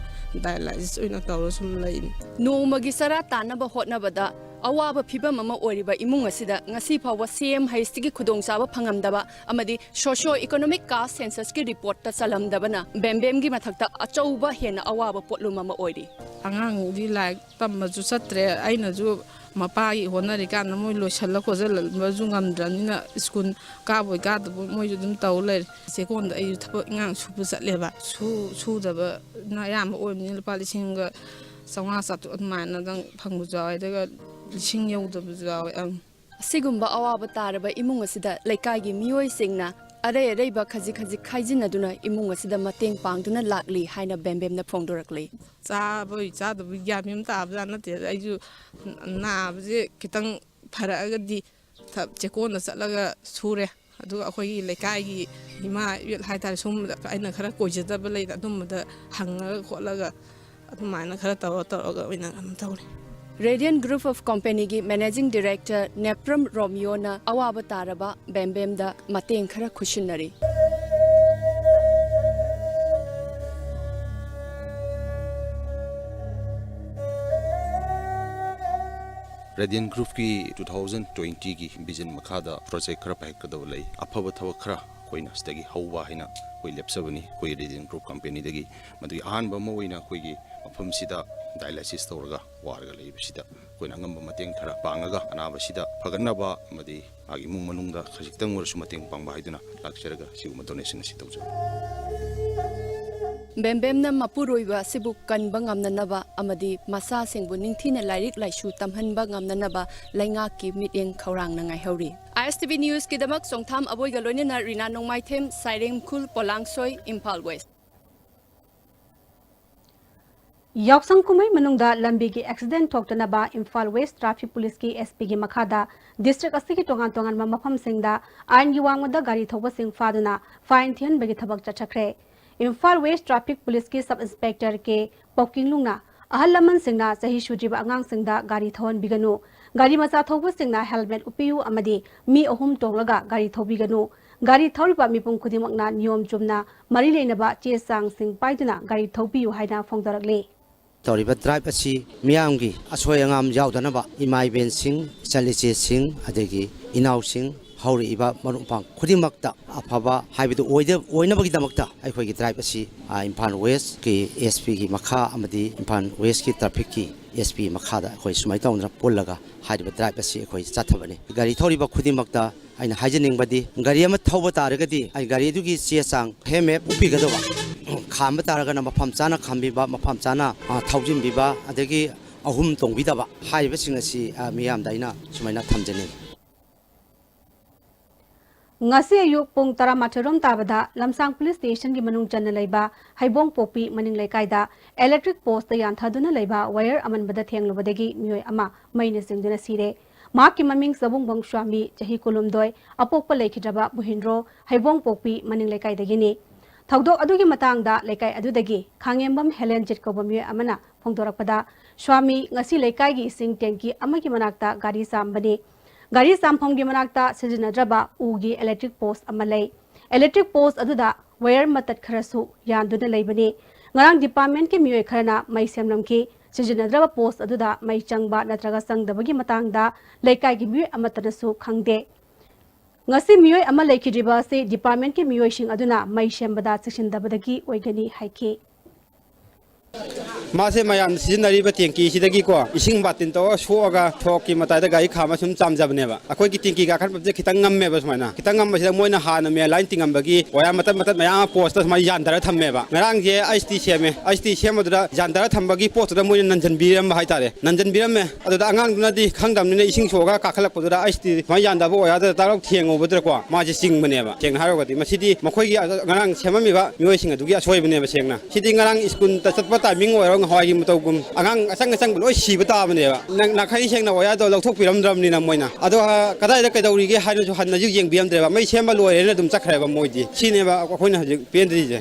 ꯗꯥꯏꯂꯥꯏꯁꯤꯁ ꯑꯣꯏꯅ ꯇꯧꯔ ꯁꯨꯝ ꯂꯩꯅꯤ꯫ ꯅꯣꯡꯃꯒꯤ ꯆꯔꯥ ꯇꯥꯟꯅꯕ ꯍꯣꯠꯅꯕꯗ ꯑꯋꯥꯕ ꯐꯤꯕꯝ ꯑꯃ ꯑꯣꯏꯔꯤꯕ ꯏꯃꯨꯡ ꯑꯁꯤꯗ ꯉꯁꯤ ꯐꯥꯎꯕ ꯁꯤ ꯑꯦꯝ ꯍꯩꯆꯇꯒꯤ ꯈꯨꯗꯣꯡꯆꯥꯕ ꯐꯪꯉꯝꯗꯕ ꯑꯃꯗꯤ ꯁꯣꯁꯤꯌꯣ ꯏꯀꯣꯅꯣꯃꯤꯛ ꯀꯥꯁ ꯁꯦꯟꯁꯁꯀꯤ ꯔꯤꯄꯣꯔꯠꯇ ꯆꯜꯂꯝꯗꯕꯅ ꯕꯦꯝꯕꯦꯝꯒꯤ ꯃꯊꯛꯇ ꯑꯆꯧꯕ ꯍꯦꯟꯅ ꯑꯋꯥꯕ ꯄꯣꯠꯂꯨꯝ ꯑꯃ ꯑꯣꯏꯔꯤ꯫ ꯑꯉꯥꯡꯗꯤ ꯂꯥꯏꯔꯤꯛ ꯇꯝꯕꯁꯨ ꯆꯠꯇ꯭ꯔꯦ꯫ ꯑꯩꯅꯁꯨ ꯃꯄꯥꯒꯤ ꯍꯣꯠꯅꯔꯤꯀꯥꯟꯗ ꯃꯣꯏ ꯂꯣꯏꯁꯤꯜꯂ ꯈꯣꯠꯆꯜꯂꯕꯁꯨ ꯉꯝꯗ꯭ꯔꯕꯅꯤꯅ ꯁ꯭ꯀꯨꯜ ꯀꯥꯕꯣꯏ ꯀꯥꯗꯕꯣꯏ ꯃꯣꯏꯁꯨ ꯑꯗꯨꯝ ꯇꯧ ꯂꯩꯔꯦ꯫ ꯆꯦꯛꯀꯣꯟꯗ ꯑꯩꯁꯨ ꯊꯕꯛ ꯏꯪꯈꯥꯡ ꯁꯨꯕ ꯆꯠꯂꯦꯕ꯫ ꯁꯨ-, ꯁꯨꯗꯕꯅ ꯑꯌꯥꯝꯕ ꯑꯣꯏꯕꯅꯤꯅ ꯂꯨꯄꯥ ꯂꯤꯁꯤꯡꯒ ꯆꯥꯝꯃꯉꯥ ꯆꯥꯇ꯭ꯔꯨꯛ ꯑꯗꯨꯃꯥꯏꯅꯗꯪ ꯐꯪꯕꯁꯨ ꯌꯥꯎꯋꯦ꯫ ꯑꯗꯨꯒ ꯂꯤꯁꯤꯡ ꯌꯧꯗꯕꯁꯨ ꯌꯥꯎꯋꯦ꯫ ꯑꯪ꯫ ꯑꯁꯤꯒꯨꯝꯕ ꯑꯋꯥꯕ ꯇꯥꯔꯕ ꯏꯃꯨꯡ ꯑꯁꯤꯗ ꯂꯩꯀꯥꯏꯒꯤ ꯃꯤꯑꯣꯏꯁꯤꯡꯅ ꯑꯔꯩ ꯑꯔꯩꯕ ꯈꯖꯤꯛ ꯈꯖꯤꯛ ꯈꯥꯏꯖꯤꯟꯅꯗꯨꯅ ꯏꯃꯨꯡ ꯑꯁꯤꯗ ꯃꯇꯦꯡ ꯄꯥꯡꯗꯨꯅ ꯂꯥꯛꯂꯤ ꯍꯥꯏꯅ ꯕꯦꯝꯕꯦꯝꯅ ꯐꯣꯡꯗꯣꯔꯛꯂꯤ꯫ ꯆꯥꯕꯣꯏ ꯆꯥꯗꯕꯣꯏ ꯒ꯭ꯌꯥꯟ ꯃꯦꯟ ꯑꯃ ꯇꯥꯕꯖꯥꯠ ꯅꯠꯇꯦ꯫ ꯑꯩꯁꯨ ꯅꯥꯕꯁꯦ ꯈꯤꯇꯪ ꯐꯔꯛꯑꯒꯗꯤ ꯊ-, ꯆꯦꯛꯀꯣꯟꯗ ꯆꯠꯂꯒ ꯁꯨꯔꯦ꯫ ꯑꯗꯨꯒ ꯑꯩꯈꯣꯏꯒꯤ ꯂꯩꯀꯥꯏꯒꯤ ꯏꯃꯥ ꯏꯕꯦꯜ ꯍꯥꯏꯇꯥꯔꯦ, ꯁꯨꯝꯕꯗ ꯑꯩꯅ ꯈꯔ ꯀꯣꯏꯖꯗꯕ ꯂꯩꯗ, ꯑꯗꯨꯝꯕꯗ ꯍꯪꯉꯒ ꯈꯣꯠꯂꯒ ꯑꯗꯨꯃꯥꯏꯅ ꯈꯔ ꯇꯧꯔ ꯇꯧꯔꯒ ꯑꯣꯏꯅ ꯀꯩꯅꯣ ꯇꯧꯔꯦ꯫ Radiant Group of Companyꯒꯤ Managing Director Nepram ꯔꯣꯃꯤꯌꯣꯅ ꯑꯋꯥꯕ ꯇꯥꯔꯕ ꯕꯦꯝꯕꯦꯝꯗ ꯃꯇꯦꯡ ꯈꯔ ꯈꯨꯠꯁꯤꯟꯅꯔꯤ꯫ Radiant Groupꯀꯤ two thousand twentyꯒꯤ vision ꯃꯈꯥꯗ project ꯈꯔ ꯄꯥꯏꯈꯠꯀꯗꯕ ꯂꯩ꯫ ꯑꯐꯕ ꯊꯕꯛ ꯈꯔ ꯑꯩꯈꯣꯏꯅ ꯁꯤꯗꯒꯤ ꯍꯧꯕ ꯍꯥꯏꯅ ꯑꯩꯈꯣꯏ ꯂꯦꯞꯆꯕꯅꯤ, ꯑꯩꯈꯣꯏ Radiant Group Companyꯗꯒꯤ꯫ ꯃꯗꯨꯒꯤ ꯑꯍꯥꯟꯕ ꯑꯃ ꯑꯣꯏꯅ ꯑꯩꯈꯣꯏꯒꯤ ꯃꯐꯝꯁꯤꯗ dialysis ꯇꯧꯔꯒ ꯋꯥꯔꯒ ꯂꯩꯕꯁꯤꯗ ꯑꯩꯈꯣꯏꯅ ꯑꯉꯝꯕ ꯃꯇꯦꯡ ꯈꯔ ꯄꯥꯡꯉꯒ ꯑꯅꯥꯕꯁꯤꯗ ꯐꯒꯠꯅꯕ ꯑꯃꯗꯤ ꯃꯥꯒꯤ ꯏꯃꯨꯡ ꯃꯅꯨꯡꯗ ꯈꯖꯤꯛꯇꯪ ꯑꯣꯏꯔꯁꯨ ꯃꯇꯦꯡ ꯄꯥꯡꯕ ꯍꯥꯏꯗꯨꯅ ꯂꯥꯛꯆꯔꯒ ꯁꯤꯒꯨꯝꯕ donation ꯑꯁꯤ ꯇꯧꯖꯕꯅꯤ꯫ ꯕꯦꯝꯕꯦꯝꯅ ꯃꯄꯨꯔꯣꯏꯕ ꯑꯁꯤꯕꯨ ꯀꯟꯕ ꯉꯝꯅꯅꯕ ꯑꯃꯗꯤ ꯃꯆꯥꯁꯤꯡꯕꯨ ꯅꯤꯡꯊꯤꯅ ꯂꯥꯏꯔꯤꯛ ꯂꯥꯏꯁꯨ ꯇꯝꯍꯟꯕ ꯉꯝꯅꯅꯕ ꯂꯩꯉꯥꯛꯀꯤ ꯃꯤꯠꯌꯦꯡ ꯈꯧꯔꯥꯡꯅ ꯉꯥꯏꯍꯧꯔꯤ꯫ ISTV Newsꯀꯤꯗꯃꯛ ꯆꯣꯡꯊꯥꯝ ꯑꯕꯣꯏꯒ ꯂꯣꯏꯅꯅ ꯔꯤꯅꯥ ꯅꯣꯡꯃꯥꯏꯊꯦꯝ, ꯁꯥꯏꯔꯦꯝ ꯈꯨꯜ, ꯄꯣꯂꯥꯡꯁꯣꯏ, ꯏꯝꯐꯥꯜ West꯫ ꯌꯥꯎꯁꯪ ꯀꯨꯝꯍꯩ ꯃꯅꯨꯡꯗ ꯂꯝꯕꯤꯒꯤ accident ꯊꯣꯛꯇꯅꯕ ꯏꯝꯐꯥꯜ West Traffic Policeꯀꯤ SPꯒꯤ ꯃꯈꯥꯗ district ꯑꯁꯤꯒꯤ ꯇꯣꯉꯥꯟ ꯇꯣꯉꯥꯟꯕ ꯃꯐꯝꯁꯤꯡꯗ ꯑꯥꯏꯟꯒꯤ ꯋꯥꯡꯃꯗ ꯒꯥꯔꯤ ꯊꯧꯕꯁꯤꯡ ꯐꯥꯗꯨꯅ fine ꯊꯤꯍꯟꯕꯒꯤ ꯊꯕꯛ ꯆꯠꯊꯈ꯭ꯔꯦ꯫ Imphal West Traffic Policeꯀꯤ Sub Inspector K ꯄꯥꯎꯀꯤꯡꯂꯨꯡꯅ ꯑꯍꯜ ꯂꯃꯟꯁꯤꯡꯅ ꯆꯍꯤ ꯁꯨꯗ꯭ꯔꯤꯕ ꯑꯉꯥꯡꯁꯤꯡꯗ ꯒꯥꯔꯤ ꯊꯧꯍꯟꯕꯤꯒꯅꯨ, ꯒꯥꯔꯤ ꯃꯆꯥ ꯊꯧꯕꯁꯤꯡꯅ helmet ꯎꯞꯄꯤꯌꯨ ꯑꯃꯗꯤ ꯃꯤ ꯑꯍꯨꯝ ꯇꯣꯡꯂꯒ ꯒꯥꯔꯤ ꯊꯧꯕꯤꯒꯅꯨ, ꯒꯥꯔꯤ ꯊꯧꯔꯤꯕ ꯃꯤꯄꯨꯝ ꯈꯨꯗꯤꯡꯃꯛꯅ ꯅꯤꯌꯣꯝ ꯆꯨꯝꯅ ꯃꯔꯤ ꯂꯩꯅꯕ ꯆꯦ ꯆꯥꯡꯁꯤꯡ ꯄꯥꯏꯗꯨꯅ ꯒꯥꯔꯤ ꯊꯧꯕꯤꯌꯨ ꯍꯥꯏꯅ ꯐꯣꯡꯗꯣꯔꯛꯂꯤ꯫ ꯇꯧꯔꯤꯕ ꯗ꯭ꯔꯥꯏꯚ ꯑꯁꯤ ꯃꯤꯌꯥꯝꯒꯤ ꯑꯁꯣꯏ ꯑꯉꯥꯝ ꯌꯥꯎꯗꯅꯕ ꯏꯃꯥ ꯏꯕꯦꯟꯁꯤꯡ, ꯏꯆꯜ ꯏꯆꯦꯁꯤꯡ, ꯑꯗꯒꯤ ꯏꯅꯥꯎꯁꯤꯡ, ꯍꯧꯔꯛꯏꯕ ꯃꯔꯨꯞ ꯃꯄꯥꯡ ꯈꯨꯗꯤꯡꯃꯛꯇ ꯑꯐꯕ ꯍꯥꯏꯕꯗꯨ ꯑꯣꯏꯗ-, ꯑꯣꯏꯅꯕꯒꯤꯗꯃꯛꯇ ꯑꯩꯈꯣꯏꯒꯤ ꯗ꯭ꯔꯥꯏꯚ ꯑꯁꯤ, ꯑ, ꯏꯝꯐꯥꯜ ꯋꯦꯁꯀꯤ ꯑꯦꯁ ꯄꯤꯒꯤ ꯃꯈꯥ ꯑꯃꯗꯤ ꯏꯝꯐꯥꯜ ꯋꯦꯁꯀꯤ ꯇ꯭ꯔꯥꯐꯤꯛꯀꯤ ꯑꯦꯁ ꯄꯤ ꯃꯈꯥꯗ ꯑꯩꯈꯣꯏ ꯁꯨꯃꯥꯏꯅ ꯇꯧꯗꯅ ꯄꯨꯜꯂꯒ ꯍꯥꯏꯔꯤꯕ ꯗ꯭ꯔꯥꯏꯚ ꯑꯁꯤ ꯑꯩꯈꯣꯏ ꯆꯠꯊꯕꯅꯤ꯫ ꯒꯥꯔꯤ ꯊꯧꯔꯤꯕ ꯈꯨꯗꯤꯡꯃꯛꯇ ꯑꯩꯅ ꯍꯥꯏꯖꯅꯤꯡꯕꯗꯤ, ꯒꯥꯔꯤ ꯑꯃ ꯊꯧꯕ ꯇꯥꯔꯒꯗꯤ ꯑꯩ ꯒꯥꯔꯤꯗꯨꯒꯤ ꯆꯦ ꯆꯥꯡ ꯍꯦꯜꯃꯦꯠ ꯎꯞꯄꯤꯒꯗꯕ, ꯈꯥꯝꯕ ꯇꯥꯔꯒꯅ ꯃꯐꯝ ꯆꯥꯅ ꯈꯥꯝꯕꯤꯕ, ꯃꯐꯝ ꯆꯥꯅ, ꯑ, ꯊꯧꯖꯤꯟꯕꯤꯕ, ꯑꯗꯒꯤ ꯑꯍꯨꯝ ꯇꯣꯡꯕꯤꯗꯕ ꯍꯥꯏꯔꯤꯕꯁꯤꯡ ꯑꯁꯤ, ꯑ, ꯃꯤꯌꯥꯝꯗ ꯑꯩꯅ ꯁꯨꯃꯥꯏꯅ ꯊꯝꯖꯅꯤꯡꯏ꯫ ꯉꯁꯤ ꯑꯌꯨꯛ ꯄꯨꯡ ꯇꯔꯥꯃꯥꯊꯣꯏ ꯔꯣꯝ ꯇꯥꯕꯗ ꯂꯝꯁꯥꯡ ꯄꯨꯂꯤꯁ ꯁ꯭ꯇꯦꯁꯟꯒꯤ ꯃꯅꯨꯡ ꯆꯟꯅ ꯂꯩꯕ ꯍꯩꯕꯣꯡꯄꯣꯛꯄꯤ ꯃꯅꯤꯡ ꯂꯩꯀꯥꯏꯗ ꯏꯂꯦꯛꯇ꯭ꯔꯤꯛ ꯄꯣꯁꯇ ꯌꯥꯟꯊꯗꯨꯅ ꯂꯩꯕ ꯋꯥꯌꯔ ꯑꯃꯟꯕꯗ ꯊꯦꯡꯂꯨꯕꯗꯒꯤ ꯃꯤꯑꯣꯏ ꯑꯃ ꯃꯩꯅ ꯆꯤꯡꯗꯨꯅ ꯁꯤꯔꯦ꯫ ꯃꯍꯥꯛꯀꯤ ꯃꯃꯤꯡ ꯆꯕꯨꯡꯕꯝ ꯁ꯭ꯋꯥꯃꯤ, ꯆꯍꯤ ꯀꯨꯟꯍꯨꯝꯗꯣꯏ, ꯑꯄꯣꯛꯄ ꯂꯩꯈꯤꯗ꯭ꯔꯕ ꯕꯨꯍꯤꯟꯗ꯭ꯔꯣ, ꯍꯩꯕꯣꯡꯄꯣꯛꯄꯤ ꯃꯅꯤꯡ ꯂꯩꯀꯥꯏꯗꯒꯤꯅꯤ꯫ ꯊꯧꯗꯣꯛ ꯑꯗꯨꯒꯤ ꯃꯇꯥꯡꯗ ꯂꯩꯀꯥꯏ ꯑꯗꯨꯗꯒꯤ ꯈꯥꯉꯦꯝꯕꯝ ꯍꯦꯂꯦꯟꯖꯤꯠ ꯀꯧꯕ ꯃꯤꯑꯣꯏ ꯑꯃꯅ ꯐꯣꯡꯗꯣꯔꯛꯄꯗ, ꯁ꯭ꯋꯥꯃꯤ ꯉꯁꯤ ꯂꯩꯀꯥꯏꯒꯤ ꯏꯁꯤꯡ ꯇꯦꯡꯀꯤ ꯑꯃꯒꯤ ꯃꯅꯥꯛꯇ ꯒꯥꯔꯤ ꯆꯥꯝꯕꯅꯤ꯫ ꯒꯥꯔꯤ ꯆꯥꯝꯐꯝꯒꯤ ꯃꯅꯥꯛꯇ ꯁꯤꯖꯤꯟꯅꯗ꯭ꯔꯕ ꯎꯒꯤ ꯏꯂꯦꯛꯇ꯭ꯔꯤꯛ ꯄꯣꯁ ꯑꯃ ꯂꯩ꯫ ꯏꯂꯦꯛꯇ꯭ꯔꯤꯛ ꯄꯣꯁ ꯑꯗꯨꯗ ꯋꯥꯌꯔ ꯃꯇꯠ ꯈꯔꯁꯨ ꯌꯥꯟꯗꯨꯅ ꯂꯩꯕꯅꯤ꯫ ꯉꯔꯥꯡ ꯗꯤꯄꯥꯔꯠꯃꯦꯟꯠꯀꯤ ꯃꯤꯑꯣꯏ ꯈꯔꯅ ꯃꯩ ꯁꯦꯝꯂꯝꯈꯤ꯫ ꯁꯤꯖꯤꯟꯅꯗ꯭ꯔꯕ ꯄꯣꯁ ꯑꯗꯨꯗ ꯃꯩ ꯆꯪꯕ ꯅꯠꯇ꯭ꯔꯒ ꯆꯪꯗꯕꯒꯤ ꯃꯇꯥꯡꯗ ꯂꯩꯀꯥꯏꯒꯤ ꯃꯤꯑꯣꯏ ꯑꯃꯠꯇꯅꯁꯨ ꯈꯪꯗꯦ꯫ ꯉꯁꯤ ꯃꯤꯑꯣꯏ ꯑꯃ ꯂꯩꯈꯤꯗ꯭ꯔꯤꯕ ꯑꯁꯤ ꯗꯤꯄꯥꯔꯠꯃꯦꯟꯠꯀꯤ ꯃꯤꯑꯣꯏꯁꯤꯡ ꯑꯗꯨꯅ ꯃꯩ ꯁꯦꯝꯕꯗ ꯆꯦꯛꯁꯤꯟꯗꯕꯗꯒꯤ ꯑꯣꯏꯒꯅꯤ ꯍꯥꯏꯈꯤ꯫ ꯃꯥꯁꯦ ꯃꯌꯥꯝꯅ ꯁꯤꯖꯤꯟꯅꯔꯤꯕ ꯇꯦꯡꯀꯤꯁꯤꯗꯒꯤꯀꯣ ꯏꯁꯤꯡ ꯕꯥꯇꯤꯟ ꯇꯧꯔꯒ ꯁꯣꯛꯑꯒ ꯁꯣꯔꯣꯛꯀꯤ ꯃꯇꯥꯏꯗ ꯒꯥꯔꯤ ꯈꯥꯝꯃ ꯁꯨꯝ ꯆꯥꯝꯖꯕꯅꯦꯕ꯫ ꯑꯩꯈꯣꯏꯒꯤ ꯇꯦꯡꯀꯤ ꯀꯥꯈꯠꯐꯝꯁꯦ ꯈꯤꯇꯪ ꯉꯝꯃꯦꯕ ꯁꯨꯃꯥꯏꯅ꯫ ꯈꯤꯇꯪ ꯉꯝꯕꯁꯤꯗ ꯃꯣꯏꯅ ꯍꯥꯟꯅ ꯃꯦꯟ ꯂꯥꯏꯟ ꯇꯤꯡꯉꯝꯕꯒꯤ ꯋꯥꯌꯔ ꯃꯇꯠ ꯃꯇꯠ ꯃꯌꯥꯝ ꯑꯃ ꯄꯣꯁꯇ ꯁꯨꯃꯥꯏꯅ ꯌꯥꯟꯊꯔ ꯊꯝꯃꯦꯕ꯫ ꯉꯔꯥꯡꯁꯦ ꯑꯩꯆ ꯇꯤ ꯁꯦꯝꯃꯦ꯫ ꯑꯩꯆ ꯇꯤ ꯁꯦꯝꯕꯗꯨꯗ ꯌꯥꯟꯊꯔ ꯊꯝꯕꯒꯤ ꯄꯣꯁꯇꯨꯗ ꯃꯣꯏꯅ ꯅꯟꯖꯟꯕꯤꯔꯝꯕ ꯍꯥꯏꯇꯥꯔꯦ꯫ ꯅꯟꯖꯟꯕꯤꯔꯝꯃꯦ꯫ ꯑꯗꯨꯗ ꯑꯉꯥꯡꯗꯨꯅꯗꯤ ꯈꯪꯗꯕꯅꯤꯅ ꯏꯁꯤꯡ ꯁꯣꯛꯑꯒ ꯀꯥꯈꯠꯂꯛꯄꯗꯨꯗ ꯑꯩꯆ ꯇꯤ ꯁꯨꯃꯥꯏꯅ ꯌꯥꯟꯊꯕ ꯑꯣꯏꯔꯗ꯭ꯔꯥ ꯇꯥꯔꯛ ꯊꯦꯡꯉꯨꯕꯗꯨꯗꯀꯣ ꯃꯥꯁꯦ ꯆꯤꯡꯕꯅꯦꯕ꯫ ꯁꯦꯡꯅ ꯍꯥꯏꯔꯒꯗꯤ ꯃꯁꯤꯗꯤ ꯃꯈꯣꯏꯒꯤ ꯉꯔꯥꯡ ꯁꯦꯝꯃꯝꯃꯤꯕ ꯃꯤꯑꯣꯏꯁꯤꯡ ꯑꯗꯨꯒꯤ ꯑꯁꯣꯏꯕꯅꯦꯕ ꯁꯦꯡꯅ꯫ ꯁꯤꯗꯤ ꯉꯔꯥꯡ ꯁ꯭ꯀꯨꯜꯗ ꯆꯠꯄ ꯇꯥꯏꯃꯤꯡ ꯑꯣꯏꯔꯣ ꯉꯍꯥꯟꯋꯥꯏꯒꯤ ꯃꯇꯧꯒꯨꯝ ꯑꯉꯥꯡ ꯑꯆꯪ ꯑꯆꯪꯕ ꯂꯣꯏ ꯁꯤꯕ ꯇꯥꯕꯅꯦꯕ꯫ ꯅꯪ ꯅꯥꯈꯩ ꯁꯦꯡꯅ ꯋꯥꯌꯔꯗꯣ ꯂꯧꯊꯣꯛꯄꯤꯔꯝꯗ꯭ꯔꯕꯅꯤꯅ ꯃꯣꯏꯅ꯫ ꯑꯗꯣ, ꯑ, ꯀꯗꯥꯏꯗ ꯀꯩꯗꯧꯔꯤꯒꯦ ꯍꯥꯏꯅꯁꯨ ꯍꯟꯅꯁꯨ ꯌꯦꯡꯕꯤꯔꯝꯗ꯭ꯔꯦꯕ꯫ ꯃꯩ ꯁꯦꯝꯕ ꯂꯣꯏꯔꯦꯅ ꯑꯗꯨꯝ ꯆꯠꯈ꯭ꯔꯦꯕ ꯃꯣꯏꯗꯤ꯫ ꯁꯤꯅꯦꯕ ꯑꯩꯈꯣꯏꯅ ꯍꯧꯖꯤꯛ ꯄꯦꯟꯗ꯭ꯔꯤꯁꯦ꯫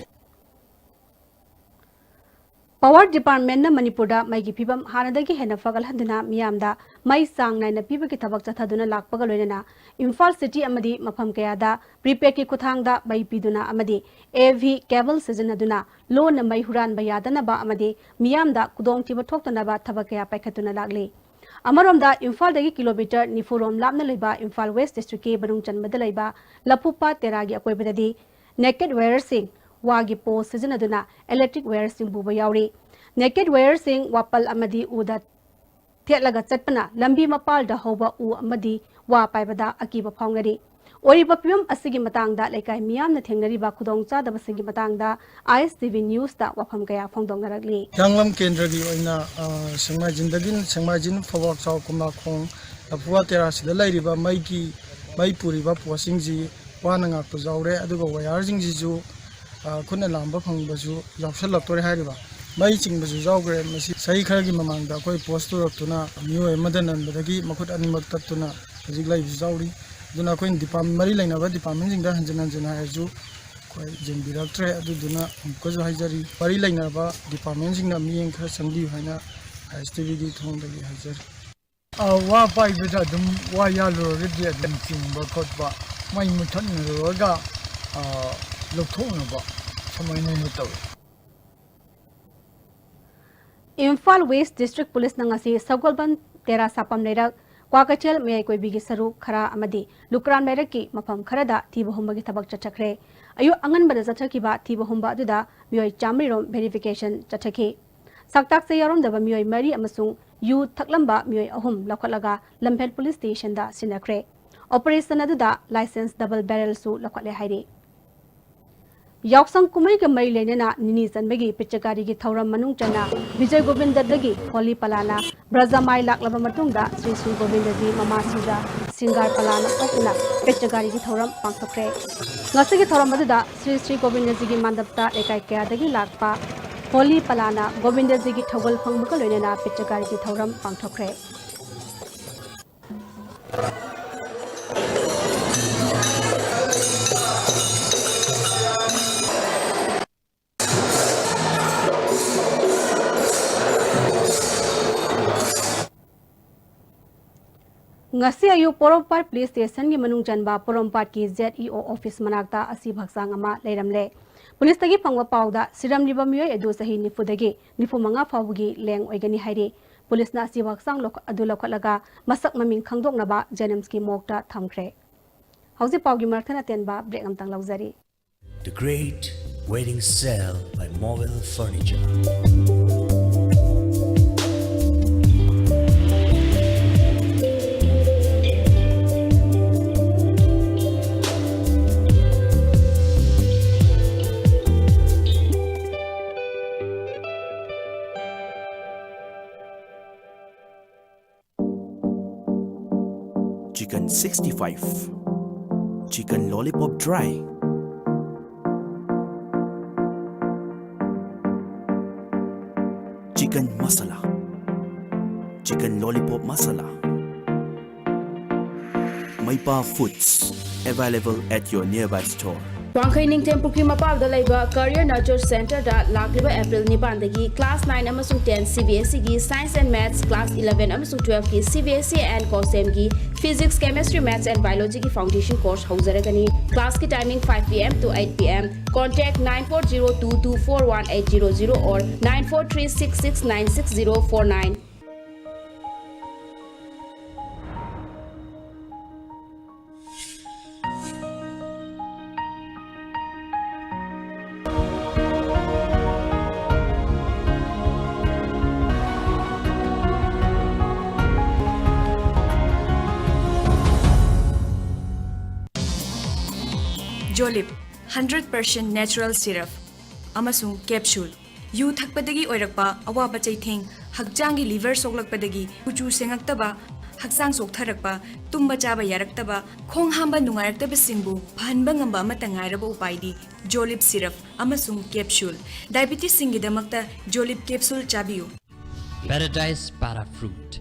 Power Department ꯅ ꯃꯅꯤꯄꯨꯔꯗ ꯃꯩꯒꯤ ꯐꯤꯕꯝ ꯍꯥꯟꯅꯗꯒꯤ ꯍꯦꯟꯅ ꯐꯒꯠꯍꯟꯗꯨꯅ ꯃꯤꯌꯥꯝꯗ ꯃꯩ ꯆꯥꯡ ꯅꯥꯏꯅ ꯄꯤꯕꯒꯤ ꯊꯕꯛ ꯆꯠꯊꯗꯨꯅ ꯂꯥꯛꯄꯒ ꯂꯣꯏꯅꯅ ꯏꯝꯐꯥꯜ city ꯑꯃꯗꯤ ꯃꯐꯝ ꯀꯌꯥꯗ prepaid ꯀꯤ ꯈꯨꯠꯊꯥꯡꯗ ꯃꯩ ꯄꯤꯗꯨꯅ ꯑꯃꯗꯤ A V cable ꯁꯤꯖꯤꯟꯅꯗꯨꯅ ꯂꯣꯟꯅ ꯃꯩ ꯍꯨꯔꯥꯟꯕ ꯌꯥꯗꯅꯕ ꯑꯃꯗꯤ ꯃꯤꯌꯥꯝꯗ ꯈꯨꯗꯣꯡꯊꯤꯕ ꯊꯣꯛꯇꯅꯕ ꯊꯕꯛ ꯀꯌꯥ ꯄꯥꯏꯈꯠꯇꯨꯅ ꯂꯥꯛꯂꯤ꯫ ꯑꯃꯔꯣꯝꯗ ꯏꯝꯐꯥꯜꯗꯒꯤ kilometre ꯅꯤꯐꯨ ꯔꯣꯝ ꯂꯥꯞꯅ ꯂꯩꯕ ꯏꯝꯐꯥꯜ West district ꯀꯤ ꯃꯅꯨꯡ ꯆꯟꯕꯗ ꯂꯩꯕ ꯂꯐꯨꯄꯥꯠ ꯇꯦꯔꯥꯒꯤ ꯑꯀꯣꯏꯕꯗꯗꯤ naked wire ꯁꯤꯡ, ꯋꯥꯒꯤ post ꯁꯤꯖꯤꯟꯅꯗꯨꯅ electric wire ꯁꯤꯡ ꯄꯨꯕ ꯌꯥꯎꯔꯤ꯫ Naked wire ꯁꯤꯡ ꯋꯥꯄꯜ ꯑꯃꯗꯤ ꯎꯗ ꯊꯦꯠꯂꯒ ꯆꯠꯄꯅ ꯂꯝꯕꯤ ꯃꯄꯥꯜꯗ ꯍꯧꯕ ꯎ ꯑꯃꯗꯤ ꯋꯥ ꯄꯥꯏꯕꯗ ꯑꯀꯤꯕ ꯐꯥꯎꯅꯔꯤ꯫ ꯑꯣꯏꯔꯤꯕ ꯐꯤꯕꯝ ꯑꯁꯤꯒꯤ ꯃꯇꯥꯡꯗ ꯂꯩꯀꯥꯏ ꯃꯤꯌꯥꯝꯅ ꯊꯦꯡꯅꯔꯤꯕ ꯈꯨꯗꯣꯡꯆꯥꯗꯕꯁꯤꯡꯒꯤ ꯃꯇꯥꯡꯗ I S T V news ꯇ ꯋꯥꯐꯝ ꯀꯌꯥ ꯐꯣꯡꯗꯣꯛꯅꯔꯛꯂꯤ꯫ ꯍꯤꯌꯥꯡꯂꯝ ꯀꯦꯟꯗ꯭ꯔꯒꯤ ꯑꯣꯏꯅ, ꯑ, ꯁꯦꯡꯃꯥꯏꯖꯤꯟꯗꯒꯤ, ꯁꯦꯡꯃꯥꯏꯖꯤꯟ, ꯐꯧꯕꯥꯛꯆꯥꯎ, ꯀꯣꯝꯂꯥꯈꯣꯡ, ꯂꯐꯨꯋꯥ ꯇꯦꯔꯥꯁꯤꯗ ꯂꯩꯔꯤꯕ ꯃꯩꯒꯤ, ꯃꯩ ꯄꯨꯔꯤꯕ post ꯁꯤꯡꯁꯤ ꯋꯥꯅ ꯉꯥꯛꯄ ꯌꯥꯎꯔꯦ, ꯑꯗꯨꯒ wire ꯁꯤꯡꯁꯤꯁꯨ, ꯑ, ꯈꯨꯠꯅ ꯂꯥꯝꯕ ꯐꯪꯕꯁꯨ ꯌꯥꯎꯁꯜꯂꯛꯇꯣꯔꯦ꯫ ꯍꯥꯏꯔꯤꯕ ꯃꯩ ꯆꯤꯡꯕꯁꯨ ꯌꯥꯎꯈ꯭ꯔꯦ꯫ ꯃꯁꯤ ꯆꯍꯤ ꯈꯔꯒꯤ ꯃꯃꯥꯡꯗ ꯑꯩꯈꯣꯏ post ꯇꯧꯔꯛꯇꯨꯅ ꯃꯤꯑꯣꯏ ꯑꯃꯗ ꯅꯟꯕꯗꯒꯤ ꯃꯈꯨꯠ ꯑꯅꯤꯃꯛ ꯇꯠꯇꯨꯅ ꯍꯧꯖꯤꯛ ꯂꯩꯕꯁꯨ ꯌꯥꯎꯔꯤ꯫ ꯑꯗꯨꯅ ꯑꯩꯈꯣꯏꯅ department, ꯃꯔꯤ ꯂꯩꯅꯕ department ꯁꯤꯡꯗ ꯍꯟꯖꯤꯟ ꯍꯟꯖꯤꯟ ꯍꯥꯏꯔꯁꯨ ꯑꯩꯈꯣꯏ ꯌꯦꯡꯕꯤꯔꯛꯇ꯭ꯔꯦ꯫ ꯑꯗꯨꯗꯨꯅ ꯑꯃꯨꯛꯀꯁꯨ ꯍꯥꯏꯖꯔꯤ, ꯃꯔꯤ ꯂꯩꯅꯕ department ꯁꯤꯡꯅ ꯃꯤꯠꯌꯦꯡ ꯈꯔ ꯆꯪꯕꯤꯌꯨ ꯍꯥꯏꯅ I S T V ꯒꯤ ꯊꯣꯡꯗꯒꯤ ꯍꯥꯏꯖꯔꯤ꯫ ꯑ, ꯋꯥ ꯄꯥꯏꯕꯗ ꯑꯗꯨꯝ ꯋꯥ ꯌꯥꯜꯂꯨꯔꯒꯗꯤ ꯑꯗꯨꯝ ꯆꯤꯡꯕ ꯈꯣꯠꯄ, ꯃꯩ ꯃꯨꯊꯠꯅꯔꯨꯔꯒ, ꯑ, ꯂꯧꯊꯣꯛꯅꯕ ꯁꯨꯃꯥꯏꯅ ꯍꯦꯛ ꯇꯧꯏ꯫ ꯏꯝꯐꯥꯜ West District Police ꯅ ꯉꯁꯤ ꯁꯒꯣꯜꯕꯟ ꯇꯦꯔꯥ ꯁꯥꯄꯝ ꯂꯩꯔꯛ, ꯀ꯭ꯋꯥꯀꯩꯊꯦꯜ ꯃꯌꯥꯏ ꯀꯣꯏꯕꯤꯒꯤ ꯁꯔꯨꯛ ꯈꯔ ꯑꯃꯗꯤ ꯂꯨꯀ꯭ꯔꯥꯝ ꯂꯩꯔꯛꯀꯤ ꯃꯐꯝ ꯈꯔꯗ ꯊꯤꯕ ꯍꯨꯝꯕꯒꯤ ꯊꯕꯛ ꯆꯠꯊꯈ꯭ꯔꯦ꯫ ꯑꯌꯨꯛ ꯑꯉꯟꯕꯗ ꯆꯠꯊꯈꯤꯕ ꯊꯤꯕ ꯍꯨꯝꯕ ꯑꯗꯨꯗ ꯃꯤꯑꯣꯏ ꯆꯥꯃꯔꯤ ꯔꯣꯝ verification ꯆꯠꯊꯈꯤ꯫ ꯁꯛꯇꯥꯛꯆ ꯌꯥꯎꯔꯝꯗꯕ ꯃꯤꯑꯣꯏ ꯃꯔꯤ ꯑꯃꯁꯨꯡ ꯌꯨ ꯊꯛꯂꯝꯕ ꯃꯤꯑꯣꯏ ꯑꯍꯨꯝ ꯂꯧꯈꯠꯂꯒ ꯂꯝꯐꯦꯜ police station ꯗ ꯁꯤꯟꯅꯈ꯭ꯔꯦ꯫ Operation ꯑꯗꯨꯗ licence double barrel ꯁꯨ ꯂꯧꯈꯠꯂꯦ ꯍꯥꯏꯔꯤ꯫ ꯌꯥꯎꯁꯪ ꯀꯨꯝꯍꯩꯒ ꯃꯔꯤ ꯂꯩꯅꯅ ꯅꯤꯅꯤ ꯆꯟꯕꯒꯤ ꯄꯦꯆꯀꯥꯔꯤꯒꯤ ꯊꯧꯔꯝ ꯃꯅꯨꯡ ꯆꯟꯅ ꯕꯤꯖꯣꯏ ꯒꯣꯕꯤꯟꯗꯗꯒꯤ ꯍꯣꯂꯤ ꯄꯂꯥꯅ ꯕ꯭ꯔꯖꯃꯥꯏ ꯂꯥꯛꯂꯕ ꯃꯇꯨꯡꯗ ꯁ꯭ꯔꯤ ꯁ꯭ꯔꯤ ꯒꯣꯕꯤꯟꯗꯖꯤ ꯃꯃꯥꯁꯤꯗ ꯁꯤꯡꯒꯥꯔ ꯄꯂꯥꯅ ꯑꯣꯛꯇꯨꯅ ꯄꯦꯆꯀꯥꯔꯤꯒꯤ ꯊꯧꯔꯝ ꯄꯥꯡꯊꯣꯛꯈ꯭ꯔꯦ꯫ ꯉꯁꯤꯒꯤ ꯊꯧꯔꯝ ꯑꯗꯨꯗ ꯁ꯭ꯔꯤ ꯁ꯭ꯔꯤ ꯒꯣꯕꯤꯟꯗꯖꯤꯒꯤ ꯃꯥꯟꯗꯞꯇ ꯂꯩꯀꯥꯏ ꯀꯌꯥꯗꯒꯤ ꯂꯥꯛꯄ ꯍꯣꯂꯤ ꯄꯂꯥꯅ ꯒꯣꯕꯤꯟꯗꯖꯤꯒꯤ ꯊꯧꯒꯜ ꯐꯪꯕꯒ ꯂꯣꯏꯅꯅ ꯄꯦꯆꯀꯥꯔꯤꯒꯤ ꯊꯧꯔꯝ ꯄꯥꯡꯊꯣꯛꯈ꯭ꯔꯦ꯫ ꯉꯁꯤ ꯑꯌꯨꯛ ꯄꯣꯔꯣꯝꯄꯥꯠ ꯄꯨꯂꯤꯁ ꯁ꯭ꯇꯦꯁꯟꯒꯤ ꯃꯅꯨꯡ ꯆꯟꯕ ꯄꯣꯔꯣꯝꯄꯥꯠꯀꯤ ꯖꯦꯠ ꯏ ꯑꯣ ꯑꯣꯐꯤꯁ ꯃꯅꯥꯛꯇ ꯑꯁꯤꯕ ꯍꯛꯆꯥꯡ ꯑꯃ ꯂꯩꯔꯝꯂꯦ꯫ ꯄꯨꯂꯤꯁꯇꯒꯤ ꯐꯪꯕ ꯄꯥꯎꯗ ꯁꯤꯔꯝꯂꯤꯕ ꯃꯤꯑꯣꯏ ꯑꯗꯨ ꯆꯍꯤ ꯅꯤꯐꯨꯗꯒꯤ ꯅꯤꯐꯨ ꯃꯉꯥ ꯐꯥꯎꯕꯒꯤ ꯂꯦꯡ ꯑꯣꯏꯒꯅꯤ ꯍꯥꯏꯔꯤ꯫ ꯄꯨꯂꯤꯁꯅ ꯑꯁꯤꯕ ꯍꯛꯆꯥꯡ ꯂꯧꯈ-, ꯑꯗꯨ ꯂꯧꯈꯠꯂꯒ ꯃꯁꯛ ꯃꯃꯤꯡ ꯈꯪꯗꯣꯛꯅꯕ ꯖꯦꯅꯤꯝꯁꯀꯤ ꯃꯣꯔꯒꯇ ꯊꯝꯈ꯭ꯔꯦ꯫ ꯍꯧꯖꯤꯛ ꯄꯥꯎꯒꯤ ꯃꯔꯛ ꯊꯠꯅ ꯇꯦꯟꯕ ꯕ꯭ꯔꯦꯛ ꯑꯃꯇꯪ ꯂꯧꯖꯔꯤ꯫ The Great Wedding Sale by Mobile Furniture. Chicken sixty-five, chicken lollipop dry, chicken masala, chicken lollipop masala. Maipa Foods, available at your nearby store. ꯋꯥꯡꯈꯩ ꯅꯤꯡꯊꯦꯝ ꯄꯨꯈ꯭ꯔꯤ ꯃꯄꯥꯜꯗ ꯂꯩꯕ Career Nurture Centreꯗ ꯂꯥꯛꯂꯤꯕ ꯑꯦꯄ꯭ꯔꯤꯜ ꯅꯤꯄꯥꯟꯗꯒꯤ class nine ꯑꯃꯁꯨꯡ ten C B S Eꯒꯤ Science and Maths, class eleven ꯑꯃꯁꯨꯡ twelveꯀꯤ C B S E and COSEMꯒꯤ Physics, Chemistry, Maths and Biologyꯒꯤ foundation course ꯍꯧꯖꯔꯒꯅꯤ꯫ Classꯀꯤ timing five P M to eight P M. Contact nine four zero two two four one eight zero zero or nine four three six six nine six zero four nine. Jolib, hundred percent natural syrup ꯑꯃꯁꯨꯡ capsule꯫ U ꯊꯛꯄꯗꯒꯤ ꯑꯣꯏꯔꯛꯄ ꯑꯋꯥꯕ ꯆꯩꯊꯦꯡ, ꯍꯛꯆꯥꯡꯒꯤ liver ꯁꯣꯛꯂꯛꯄꯗꯒꯤ ꯀꯨꯆꯨ ꯁꯦꯡꯉꯛꯇꯕ, ꯍꯛꯆꯥꯡ ꯆꯣꯛꯊꯔꯛꯄ, ꯇꯨꯝꯕ ꯆꯥꯕ ꯌꯥꯔꯛꯇꯕ, ꯈꯣꯡ ꯍꯥꯝꯕ ꯅꯨꯡꯉꯥꯏꯔꯛꯇꯕꯁꯤꯡꯕꯨ ꯐꯍꯟꯕ ꯉꯝꯕ ꯑꯃꯠꯇ ꯉꯥꯏꯔꯕ ꯎꯄꯥꯏꯗꯤ Jolib syrup ꯑꯃꯁꯨꯡ capsule꯫ Diabetesꯁꯤꯡꯒꯤꯗꯃꯛꯇ Jolib capsule ꯆꯥꯕꯤꯌꯨ꯫ Paradise Para Fruit.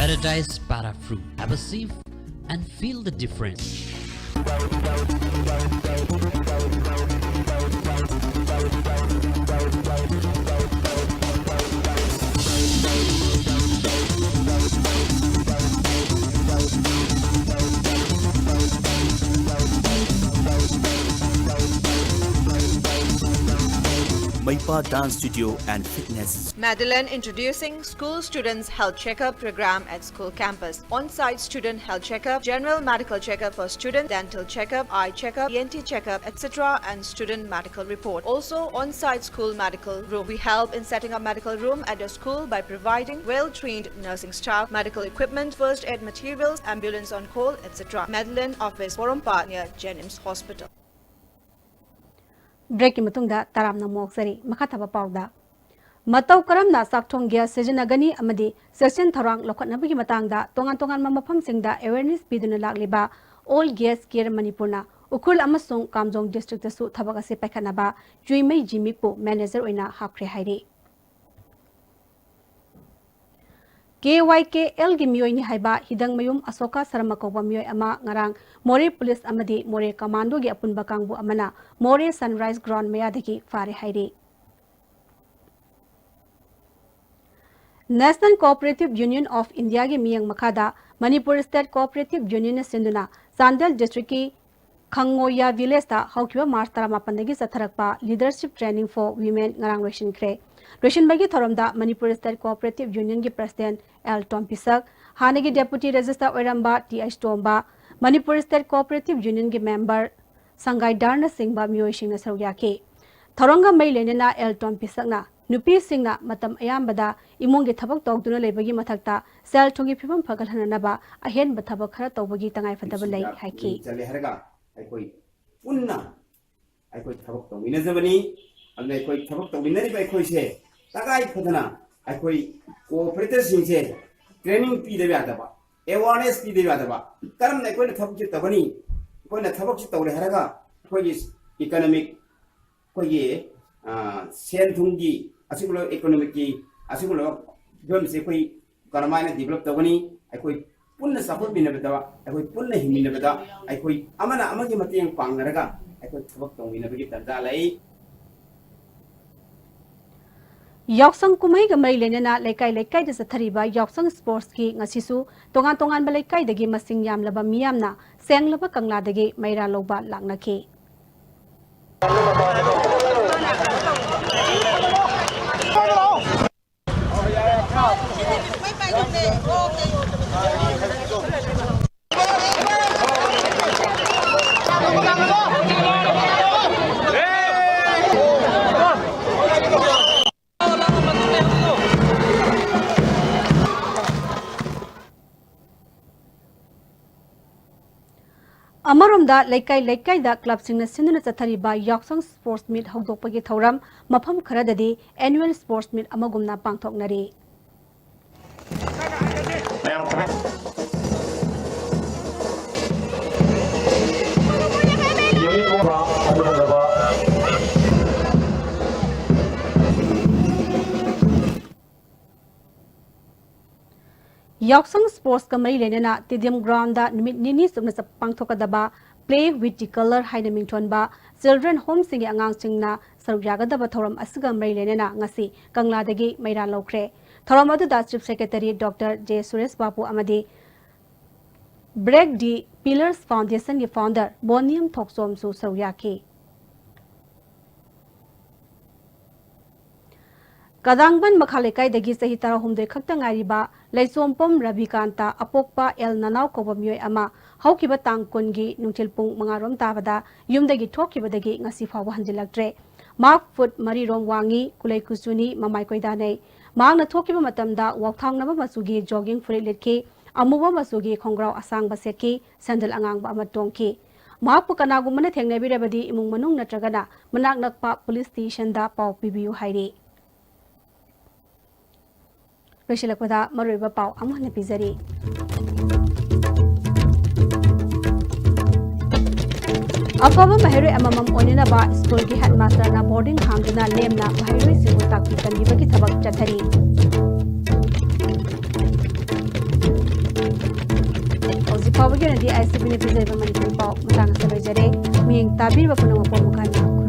Paradise Para Fruit. Have a sip, and feel the difference. Meipa Dance Studio and Fitness. Madeline introducing School Students Health Checkup Program at school campus. On-site student health checkup, general medical checkup for student, dental checkup, eye checkup, E N T checkup, et cetera, and student medical report. Also, on-site school medical room. We help in setting up medical room at your school by providing well-trained nursing staff, medical equipment, first aid materials, ambulance on call, et cetera. Madeline office, Porompat near Jennings Hospital. Breakꯀꯤ ꯃꯇꯨꯡꯗ ꯇꯔꯥꯝꯅ ꯑꯃꯨꯛ ꯑꯣꯛꯆꯔꯤ꯫ ꯃꯈꯥ ꯊꯥꯕ ꯄꯥꯎꯗ, ꯃꯇꯧ ꯀꯔꯝꯅ ꯆꯥꯛꯊꯣꯡ gas ꯁꯤꯖꯤꯟꯅꯒꯅꯤ ꯑꯃꯗꯤ ꯆꯦꯛꯁꯤꯟ ꯊꯧꯔꯥꯡ ꯂꯧꯈꯠꯅꯕꯒꯤ ꯃꯇꯥꯡꯗ ꯇꯣꯉꯥꯟ ꯇꯣꯉꯥꯟꯕ ꯃꯐꯝꯁꯤꯡꯗ awareness ꯄꯤꯗꯨꯅ ꯂꯥꯛꯂꯤꯕ All Gas Care ꯃꯅꯤꯄꯨꯔꯅ ꯎꯈ꯭ꯔꯨꯜ ꯑꯃꯁꯨꯡ ꯀꯥꯝꯖꯣꯡ districtꯇꯁꯨ ꯊꯕꯛ ꯑꯁꯤ ꯄꯥꯏꯈꯠꯅꯕ ꯆꯨꯏꯃꯩ ꯖꯤꯃꯤꯛꯄꯨ manager ꯑꯣꯏꯅ ꯍꯥꯞꯈ꯭ꯔꯦ ꯍꯥꯏꯔꯤ꯫ KYKLꯒꯤ ꯃꯤꯑꯣꯏꯅꯤ ꯍꯥꯏꯕ ꯍꯤꯗꯪꯃꯌꯨꯝ ꯑꯁꯣꯀꯥ ꯁꯔꯃ ꯀꯧꯕ ꯃꯤꯑꯣꯏ ꯑꯃ ꯉꯔꯥꯡ ꯃꯣꯔꯦ ꯄꯨꯂꯤꯁ ꯑꯃꯗꯤ ꯃꯣꯔꯦ ꯀꯃꯥꯟꯗꯣꯒꯤ ꯑꯄꯨꯟꯕ ꯀꯥꯡꯕꯨ ꯑꯃꯅ ꯃꯣꯔꯦ Sunrise Ground ꯃꯌꯥꯗꯒꯤ ꯐꯥꯔꯦ ꯍꯥꯏꯔꯤ꯫ National Cooperative Union of Indiaꯒꯤ ꯃꯤꯠꯌꯦꯡ ꯃꯈꯥꯗ ꯃꯅꯤꯄꯨꯔ State Cooperative Unionꯅ ꯁꯤꯟꯗꯨꯅ ꯆꯥꯟꯗꯦꯜ districtꯀꯤ ꯈꯪꯉꯣꯌꯥ villageꯇ ꯍꯧꯈꯤꯕ March ꯇꯔꯥꯃꯥꯄꯟꯗꯒꯤ ꯆꯠꯊꯔꯛꯄ Leadership Training for Women ꯉꯔꯥꯡ ꯂꯣꯏꯁꯤꯟꯈ꯭ꯔꯦ꯫ ꯂꯣꯏꯁꯤꯟꯕꯒꯤ ꯊꯧꯔꯝꯗ ꯃꯅꯤꯄꯨꯔ State Cooperative Unionꯒꯤ President ꯑꯦꯜ ꯇꯣꯝꯄꯤꯁꯛ, ꯍꯥꯟꯅꯒꯤ Deputy Registrar ꯑꯣꯏꯔꯝꯕ T H Tomba, Manipur State Cooperative Unionꯒꯤ member ꯁꯪꯒꯥꯏ ꯗꯥꯔꯅꯆꯤꯡꯕ ꯃꯤꯑꯣꯏꯁꯤꯡꯅ ꯁꯔꯨꯛ ꯌꯥꯈꯤ꯫ ꯊꯧꯔꯝꯒ ꯃꯔꯤ ꯂꯩꯅꯅ ꯑꯦꯜ ꯇꯣꯝꯄꯤꯁꯛꯅ ꯅꯨꯄꯤꯁꯤꯡꯅ ꯃꯇꯝ ꯑꯌꯥꯝꯕꯗ ꯏꯃꯨꯡꯒꯤ ꯊꯕꯛ ꯇꯧꯗꯨꯅ ꯂꯩꯕꯒꯤ ꯃꯊꯛꯇ ꯁꯦꯜ ꯊꯨꯝꯒꯤ ꯐꯤꯕꯝ ꯐꯒꯠꯍꯟꯅꯅꯕ ꯑꯍꯦꯟꯕ ꯊꯕꯛ ꯈꯔ ꯇꯧꯕꯒꯤ ꯇꯉꯥꯏꯐꯗꯕ ꯂꯩ ꯍꯥꯏꯈꯤ꯫ ꯆꯠꯂꯦ ꯍꯥꯏꯔꯒ ꯑꯩꯈꯣꯏ ꯄꯨꯟꯅ ꯑꯩꯈꯣꯏ ꯊꯕꯛ ꯇꯧꯃꯤꯟꯅꯖꯕꯅꯤ꯫ ꯑꯗꯨꯅ ꯑꯩꯈꯣꯏ ꯊꯕꯛ ꯇꯧꯃꯤꯟꯅꯔꯤꯕ ꯑꯩꯈꯣꯏꯁꯦ ꯇꯉꯥꯏ ꯐꯗꯅ ꯑꯩꯈꯣꯏ cooperatorꯁꯤꯡꯁꯦ training ꯄꯤꯗꯕ ꯌꯥꯗꯕ, awareness ꯄꯤꯗꯕ ꯌꯥꯗꯕ꯫ ꯀꯔꯝꯅ ꯑꯩꯈꯣꯏꯅ ꯊꯕꯛꯁꯦ ꯇꯧꯒꯅꯤ? ꯑꯩꯈꯣꯏꯅ ꯊꯕꯛꯁꯦ ꯇꯧꯔꯦ ꯍꯥꯏꯔꯒ ꯑꯩꯈꯣꯏꯒꯤ economic, ꯑꯩꯈꯣꯏꯒꯤ, ꯑ, ꯁꯦꯟ ꯊꯨꯝꯒꯤ ꯑꯁꯤꯒꯨꯝꯂꯕ economicꯀꯤ ꯑꯁꯤꯒꯨꯝꯂꯕ ꯐꯤꯕꯝꯁꯦ ꯑꯩꯈꯣꯏ ꯀꯔꯝꯍꯥꯏꯅ develop ꯇꯧꯒꯅꯤ? ꯑꯩꯈꯣꯏ ꯄꯨꯟꯅ ꯆꯥꯎꯈꯠꯃꯤꯟꯅꯕꯗ, ꯑꯩꯈꯣꯏ ꯄꯨꯟꯅ ꯍꯤꯡꯃꯤꯟꯅꯕꯗ, ꯑꯩꯈꯣꯏ ꯑꯃꯅ ꯑꯃꯒꯤ ꯃꯇꯦꯡ ꯄꯥꯡꯅꯔꯒ ꯑꯩꯈꯣꯏ ꯊꯕꯛ ꯇꯧꯃꯤꯟꯅꯕꯒꯤ ꯇꯥꯟꯖꯥ ꯂꯩ꯫ ꯌꯥꯎꯁꯪ ꯀꯨꯝꯍꯩꯒ ꯃꯔꯤ ꯂꯩꯅꯅ ꯂꯩꯀꯥꯏ ꯂꯩꯀꯥꯏꯗ ꯆꯠꯊꯔꯤꯕ ꯌꯥꯎꯁꯪ ꯁ꯭ꯄꯣꯔꯠꯁꯀꯤ ꯉꯁꯤꯁꯨ ꯇꯣꯉꯥꯟ ꯇꯣꯉꯥꯟꯕ ꯂꯩꯀꯥꯏꯗꯒꯤ ꯃꯁꯤꯡ ꯌꯥꯝꯂꯕ ꯃꯤꯌꯥꯝꯅ ꯁꯦꯡꯂꯕ ꯀꯪꯂꯥꯗꯒꯤ ꯃꯩꯔꯥ ꯂꯧꯕ ꯂꯥꯛꯅꯈꯤ꯫ ꯑꯃꯔꯣꯝꯗ ꯂꯩꯀꯥꯏ ꯂꯩꯀꯥꯏꯗ ꯀ꯭ꯂꯕꯁꯤꯡꯅ ꯁꯤꯟꯗꯨꯅ ꯆꯠꯊꯔꯤꯕ ꯌꯥꯎꯁꯪ ꯁ꯭ꯄꯣꯔꯠꯁ ꯃꯤꯠ ꯍꯧꯗꯣꯛꯄꯒꯤ ꯊꯧꯔꯝ ꯃꯐꯝ ꯈꯔꯗꯗꯤ ꯑꯦꯅꯨꯋꯦꯜ ꯁ꯭ꯄꯣꯔꯠꯁ ꯃꯤꯠ ꯑꯃꯒꯨꯝꯅ ꯄꯥꯡꯊꯣꯛꯅꯔꯤ꯫ ꯌꯥꯎꯁꯪ ꯁ꯭ꯄꯣꯔꯠꯁꯀ ꯃꯔꯤ ꯂꯩꯅꯅ ꯇꯦꯗꯤꯌꯝ ꯒ꯭ꯔꯥꯎꯟꯗ ꯅꯨꯃꯤꯠ ꯅꯤꯅꯤ ꯆꯨꯞꯅ ꯆꯞ-, ꯄꯥꯡꯊꯣꯛꯀꯗꯕ Play with the Colour ꯍꯥꯏꯅ ꯃꯤꯡꯊꯣꯟꯕ ꯆꯤꯜꯗ꯭ꯔꯦꯟ ꯍꯣꯝꯁꯤꯡꯒꯤ ꯑꯉꯥꯡꯁꯤꯡꯅ ꯁꯔꯨꯛ ꯌꯥꯒꯗꯕ ꯊꯧꯔꯝ ꯑꯁꯤꯒ ꯃꯔꯤ ꯂꯩꯅꯅ ꯉꯁꯤ ꯀꯪꯂꯥꯗꯒꯤ ꯃꯩꯔꯥ ꯂꯧꯈ꯭ꯔꯦ꯫ ꯊꯧꯔꯝ ꯑꯗꯨꯗ chief secretary doctor J Suresh Babu ꯑꯃꯗꯤ Break the Pillars ꯐꯥꯎꯟꯗꯦꯁꯟꯒꯤ ꯐꯥꯎꯟꯗꯔ ꯕꯣꯅꯤꯌꯝ ꯊꯣꯛꯆꯣꯝꯁꯨ ꯁꯔꯨꯛ ꯌꯥꯈꯤ꯫ ꯀꯗꯥꯡꯕꯟ ꯃꯈꯥ ꯂꯩꯀꯥꯏꯗꯒꯤ ꯆꯍꯤ ꯇꯔꯥꯍꯨꯝꯗꯣꯏ ꯈꯛꯇ ꯉꯥꯏꯔꯤꯕ ꯂꯩꯆꯣꯝꯄꯝ ꯔꯕꯤꯀꯥꯟꯇ ꯑꯄꯣꯛꯄ ꯑꯦꯜ ꯅꯅꯥꯎ ꯀꯧꯕ ꯃꯤꯑꯣꯏ ꯑꯃ ꯍꯧꯈꯤꯕ ꯇꯥꯡ ꯀꯨꯟꯒꯤ ꯅꯨꯡꯊꯤꯜ ꯄꯨꯡ ꯃꯉꯥ ꯔꯣꯝ ꯇꯥꯕꯗ ꯌꯨꯝꯗꯒꯤ ꯊꯣꯛꯈꯤꯕꯗꯒꯤ ꯉꯁꯤ ꯐꯥꯎꯕ ꯍꯟꯖꯤꯜꯂꯛꯇ꯭ꯔꯦ꯫ ꯃꯍꯥꯛ ꯐꯨꯠ ꯃꯔꯤ ꯔꯣꯝ ꯋꯥꯡꯉꯤ, ꯀꯨꯂꯩ ꯀꯨꯆꯨꯅꯤ, ꯃꯃꯥꯏ ꯀꯣꯏꯗꯥꯅꯩ꯫ ꯃꯍꯥꯛꯅ ꯊꯣꯛꯈꯤꯕ ꯃꯇꯝꯗ ꯋꯥꯎꯊꯥꯡꯅꯕ ꯃꯆꯨꯒꯤ ꯖꯣꯒꯤꯡ ꯐꯨꯔꯤꯠ ꯂꯤꯠꯈꯤ, ꯑꯃꯨꯕ ꯃꯆꯨꯒꯤ ꯈꯣꯡꯒ꯭ꯔꯥꯎ ꯑꯁꯥꯡꯕ ꯁꯦꯠꯈꯤ, ꯁꯦꯟꯗꯜ ꯑꯉꯥꯡꯕ ꯑꯃ ꯇꯣꯡꯈꯤ꯫ ꯃꯍꯥꯛꯄꯨ ꯀꯅꯥꯒꯨꯝꯕꯅ ꯊꯦꯡꯅꯕꯤꯔꯕꯗꯤ ꯏꯃꯨꯡ ꯃꯅꯨꯡ ꯅꯠꯇ꯭ꯔꯒꯅ ꯃꯅꯥꯛ ꯅꯛꯄ ꯄꯨꯂꯤꯁ ꯁ꯭ꯇꯦꯁꯟꯗ ꯄꯥꯎ ꯄꯤꯕꯤꯌꯨ ꯍꯥꯏꯔꯤ꯫ ꯂꯣꯏꯁꯤꯜꯂꯛꯄꯗ ꯃꯔꯨꯑꯣꯏꯕ ꯄꯥꯎ ꯑꯃꯨꯛ ꯍꯟꯅ ꯄꯤꯖꯔꯤ꯫ ꯑꯐꯕ ꯃꯍꯩꯔꯣꯏ ꯑꯃꯃꯝ ꯑꯣꯏꯅꯅꯕ ꯁ꯭ꯀꯨꯜꯒꯤ ꯍꯦꯗꯃꯥꯁꯇꯔꯅ ꯕꯣꯔꯗꯤꯡ ꯍꯥꯡꯗꯨꯅ ꯂꯦꯝꯅ ꯃꯍꯩꯔꯣꯏꯁꯤꯡꯕꯨ ꯇꯥꯛꯄꯤ ꯇꯝꯕꯤꯕꯒꯤ ꯊꯕꯛ ꯆꯠꯊꯔꯤ꯫ ꯐꯥꯎꯕꯒꯤ ꯑꯣꯏꯅꯗꯤ ꯑꯩ ꯁꯤꯕꯨꯅ ꯄꯤꯖꯔꯤꯕ ꯃꯅꯤꯄꯨꯔꯤ ꯄꯥꯎ ꯃꯇꯥꯡ ꯑꯁꯤꯗ ꯂꯣꯏꯖꯔꯦ꯫ ꯃꯤꯠꯌꯦꯡ ꯇꯥꯕꯤꯔꯤꯕ ꯄꯨꯝꯅꯃꯛꯄꯨ ꯑꯃꯨꯛ ꯍꯟꯅ